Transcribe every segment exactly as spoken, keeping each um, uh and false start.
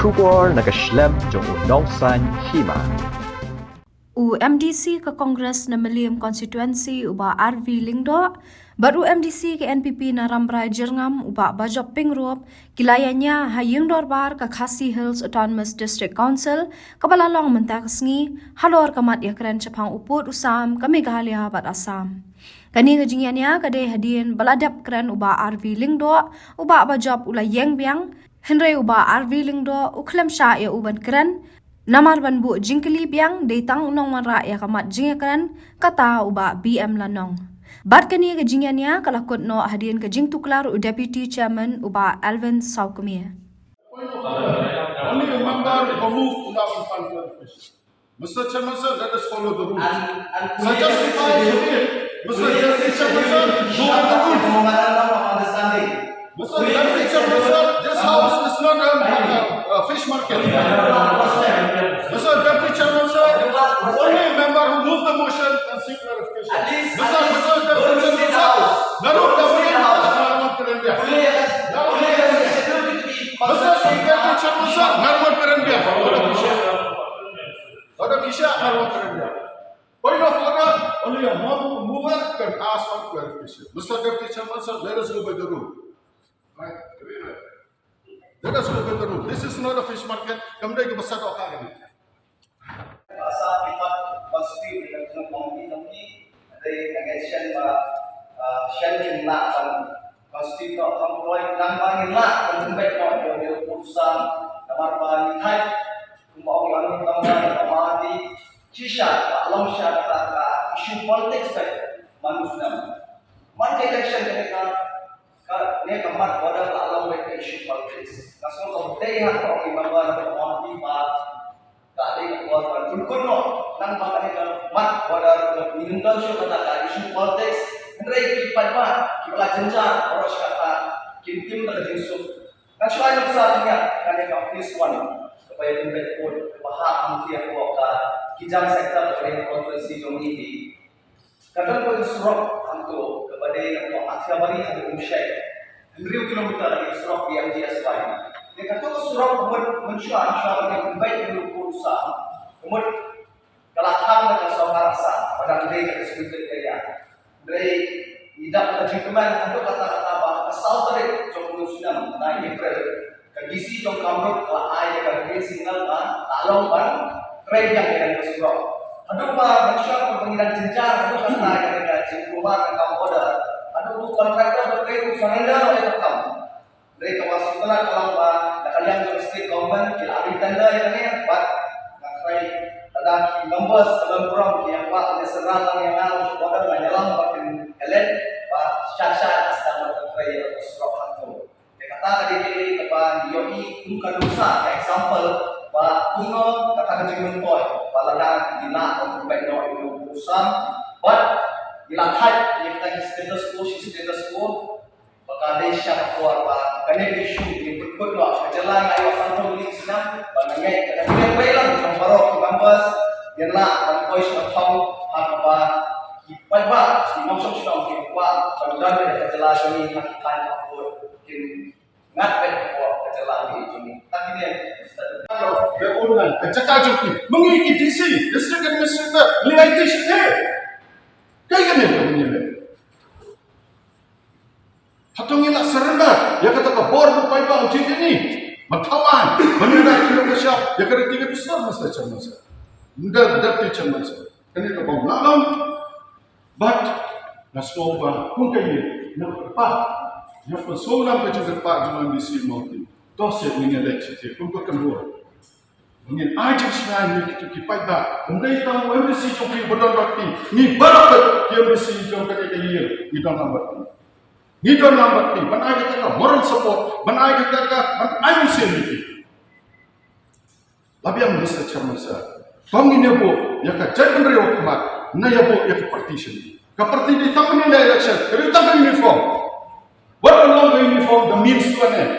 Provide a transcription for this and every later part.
Khubor na ka shlem jong u Nongsaiñ Hima. U M D C ka Congress na Mylliem Constituency u Bah R V Lyngdoh bad u M D C ka N P P na Rambrai Jyrngam u Bah Bajop Pyngrope ki la ïa nia ha ïing dorbar ka Khasi Hills Autonomous District Council kaba la long mynta ka sngi halor ka mat ïakren shaphang u pud u sam ka Meghalaya bad Assam. Kane ka jingïania ka dei hadien ba la dep kren u Bah R V Lyngdoh, u Bah Bajop u la ïeng biang, hynrei u Bah R V Lyngdoh u khlem shah ïa u ban kren, namar ban buh jingkylli biang dei tang u nongwanrah ïa ka mat jingïakren, kata u Bah B M Lanong. Bad kane ka jingïania ka la kut noh hadien ka jingtuklar u Deputy Chairman u Bah Alvin Sawkmie. Only a member who moved without one clarification. Mister Chairman, sir, let us follow the rules. And, and sir, justify it. Mister Deputy Chairman, sir, go with the rules. Memorandum of understanding. Mister Deputy Chairman, sir, this house is not a, a, a fish market. Mister Deputy Chairman, sir, only a member who moved the motion can seek clarification. Mister, Mister Deputy Chairman, sir, naruk da bani naruk kren biang. Mister Deputy Chairman, sir, naruk kren biang. Lada kisha, I want to know. Point of order, only a mo-, mover can ask for clarification. Mister Deputy Chairman, sir, let us go by the rule. Right? Let us go by the rule. This is not a fish market. Kam dei ka basa doh ka ni. Basa kita constitute the committee, committee. They again send, uh, uh, send in that one. Constitute of Congress, nang ba ngin lah ban pynbeit noh ïa u pud u sam, namar ba ngi thait kumba ong ïa u nongthoh ba ma ti shisha ba long sha kata ka issue politics ba man u snem. Man ka election ka ka ne ka mat border la long ba ka issue politics. Ka sngewthuh dei ha ka ong ïa u nongthoh ba ma ti ba Ka dei ka por ban pynkut noh, nang ba ka dei ka mat border, ngi ym don shuh kata ka issue politics. Hynrei ki paidbah kiba la jynjar baroh shi katta kim tim da ka jingsuk. Kan shu ai nuksa ïa kane ka phase one kaba ïa pynbeit pud kaba hap hangtei hapoh ka Kijang sector kaba dei ka constituency jong ngi hi. Ka don ka surok hangto kaba dei na ka Athiabari haduh Umshai. Hynriew kilometer ka surok P M G S Y. Ïa kato ka surok mut mynshuwa mynshuwa ka dei pynbeit ïa u pud u sam. Mut ka la thang da ka sorkar Assam ba dang dei ka disputed area. Hynrei ngi dap ka jingkmen haduh katta katta ba ka saw tarik jong u snem nine April. Ka D C jong Kamrup ka la ai ïa ka green signal ba la long ban trei biang ïa ka surok. Haduh ba mynshuwa ba ngi dang jynjar haduh katta ïa ka jingkulmar ka kam border. Haduh ba u contractor ba trei u surrender ïa ka kam. Hynrei kaba sngewtynnat ka long ba da ka liang jong state government ki la ri tender ïa kane bad nga tharai lada ki members ka don burom ki ïa kwah ban ïa syrang lang ïa nga u border nga ïalam ba kin elect ba sha sha ka sdang ban trei ïa ka surok hangto. Te kata ka dei kaba ngi ïohi kum ka nuksa, ka example ba kumno kata ka jingmyntoi ba lada ngi lah ban pynbeit noh ïa u pud u sam bad ngi la thait ïa kata ka status quo shi status quo ba ka dei sha ka por ba kane ka issue ngi pynkut noh ka jylla. Nga ïoh san phew tylli ki snem ba nga ngeit ka dei ka dei ka baroh ki members ngin lah ban poi sha ka thong ha kaba ki paidbah ki nongshong shnong ki kwah ban don ïa ka jylla jong ngi ha ki thaiñ ha pud kin Ngat bad ka jylla ngi jong ngi. Ta kine. Ka jaka jong ki. Ma ngi ki D C, District Administrator, ngi ai ti shi te. Kai kane ka ngi le. Hato ngi la surrender ïa kata ka bor ba paidbah u jied ïa ngi. Ma thaw aiñ, ma ngi la ki ka shap ïa ka riti ka dustur, Mister Chairman sir. Nda da ti Chairman sir. Kane ka bym lah long. But nga sngew ba kum ka ïing, nga kyrpad, nga pynshong lang ka jingkyrpad jong u M D C Mawti. To shet ngin ïaleh shatei kum ka kynhun. Ngin ai jingshngaiñ ïa kito ki paidbah. Ym dei tang u M D C jong phi ba don bad phi. Ngi baroh ki M D C jong kane ka ïing ngi don lang bad phi. Ngi don lang bad phi ban ai kata ka moral support, ban ai kata ka, ban ai mynsiem ïa phi. La biang Mister Chairman sir. Tang ngin ïa buh ïa ka jaitbynriew ha khmat, ngin ïa buh ïa ka party shen. Ka party dei tang ban ïaleh election, ka dei tang ka uniform. Wat ban long ka uniform the means to an end.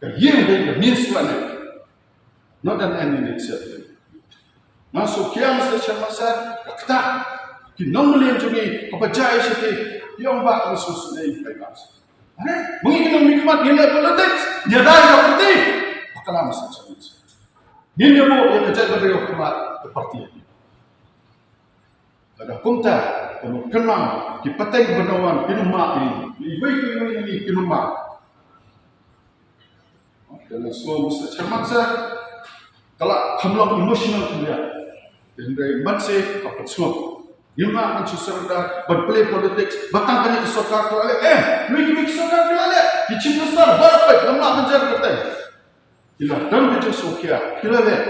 Ka ïing dei the means to an end, not an end in itself. Nga shu kiang Mister Chairman sir, ka kata ki nongmlien jong ngi kaba jai shatei, ki ong ba ka shu shu dei ka ba. Mynta ki nongmihkhmat ngi leh politics, ngi ïa dei ka party. Ba ka la Ngin ïa buh ïa ka jaitbynriew ha khmat ka party. Lada kumta, kano kynmaw, ki pateng ba na wan, ki nang mad ïa ngi, iwei pa iwei na ngi ki nang mad. Te la sngewbha Mister Chairman Sir, ka la kham long emotional ka liang. Hynrei mynta ka pynsngewbha. Ngim lah ban shu surrender, ban play politics, ba tang kane ka sorkar ka la leh. Eh, ngi ki sorkar ki la leh. Ki Chief Minister baroh peit, ngim lah ban jer kata. Ki la don ka jingsngewkhia, ki la leh.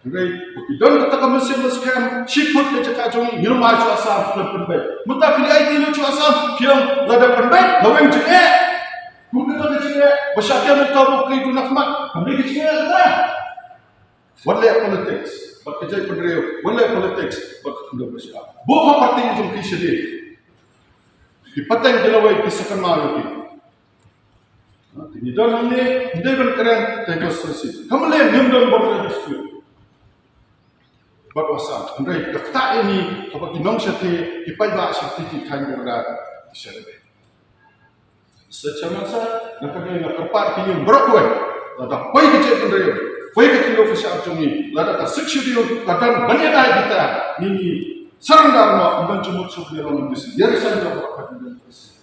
Hynrei ba ki don kata ka mynsiem ban skhem, shi phut ka jaka jong ngi, ngim lah shu Assam, pynbeit. Mynta phi aiti lut shu Assam, phi ong lada pynbeit, la weng jingeh. Kum kata ka jingeh, ba shah ïa mynta ba kli duna khmat, kam dei ka jingeh kata. Wat leh politics bad ka jaitbynriew, wat leh politics bad ka khyndew ba shah. Buh ha party jong phi shadien. Ki pateng ki lawei, ki sa kynmaw ïa phi. Ha, te ngi don hangne, ngi dei ban kren, te ko sesi. Kam leh ngim don border dispute bad u Assam. Hynrei ka ktah ïa ngi, haba ki nongshakri, ki paidbah shakri ki thaiñ border, ki shakri. Sa chairman sa, na ka dei na ka party ïa baroh kawei. Lada poi ka jaitbynriew, poi ka khyndew ka shyiap jong ngi, lada ka Sixth Schedule ka don ban ïa dei kita, ngi ngi surrender noh, ban jumut suk ïa long bisi. Ïa resign noh, ba ka dei bisi.